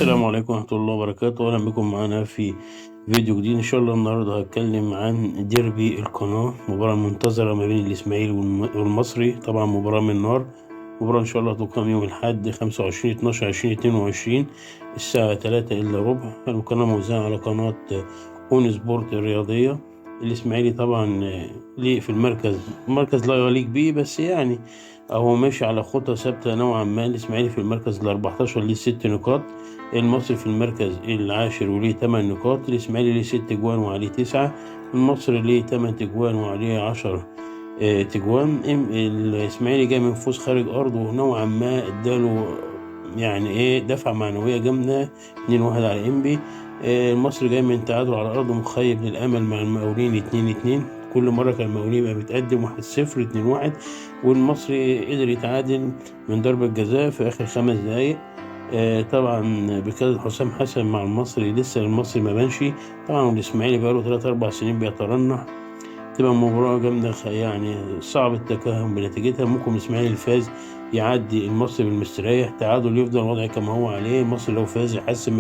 السلام عليكم ورحمة الله وبركاته. أهلا بكم معنا في فيديو جديد. إن شاء الله النهاردة هتكلم عن ديربي القناة، مباراة منتظرة ما بين الإسماعيلي والمصري، طبعا مباراة من نار. مباراة إن شاء الله تقام يوم الأحد 25/12/2022 الساعة 2:45. القناة موزعة على قناة أون سبورت الرياضية. الإسماعيلي طبعا ليه في المركز، مركز لا يليق بيه، بس يعني هو ماشي على خطى ثابتة نوعا ما. الإسماعيلي في المركز 14 ليه 6 نقاط، المصري في المركز 10 وليه 8 نقاط، الإسماعيلي ليه 6 تجوان وعليه 9، المصري ليه 8 تجوان وعليه 10 تجوان. الإسماعيلي جاي من فوز خارج أرضه نوعا ما اداله يعني ايه دفعة معنوية جامدة 2-1 على إنبي. المصري جاي من تعادل على أرضه مخيب للأمل مع المقاولين 2-2. كل مرة كان المقاولين يبقى بيتقدم 1-0 2-1، والمصري قدر يتعادل من ضربة جزاء في آخر 5 دقايق. طبعا بقيادة حسام حسن مع المصري، لسه المصري ما بانش طبعا، والإسماعيلي بقاله 3-4 سنين بيترنح. تبقى مباراة جامدة، يعني صعب التكهن بنتيجتها. ممكن الإسماعيلي الفاز يعدي المصري بالمستريح، تعادل يفضل الوضع كما هو عليه، المصري لو فاز يحسن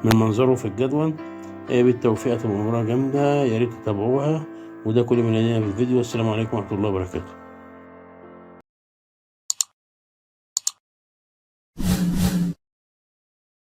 من منظره في الجدول. بالتوفيق، تبقى مباراة جامدة، يا ريت تتابعوها. وده كل ما لدينا في الفيديو، والسلام عليكم ورحمة الله وبركاته.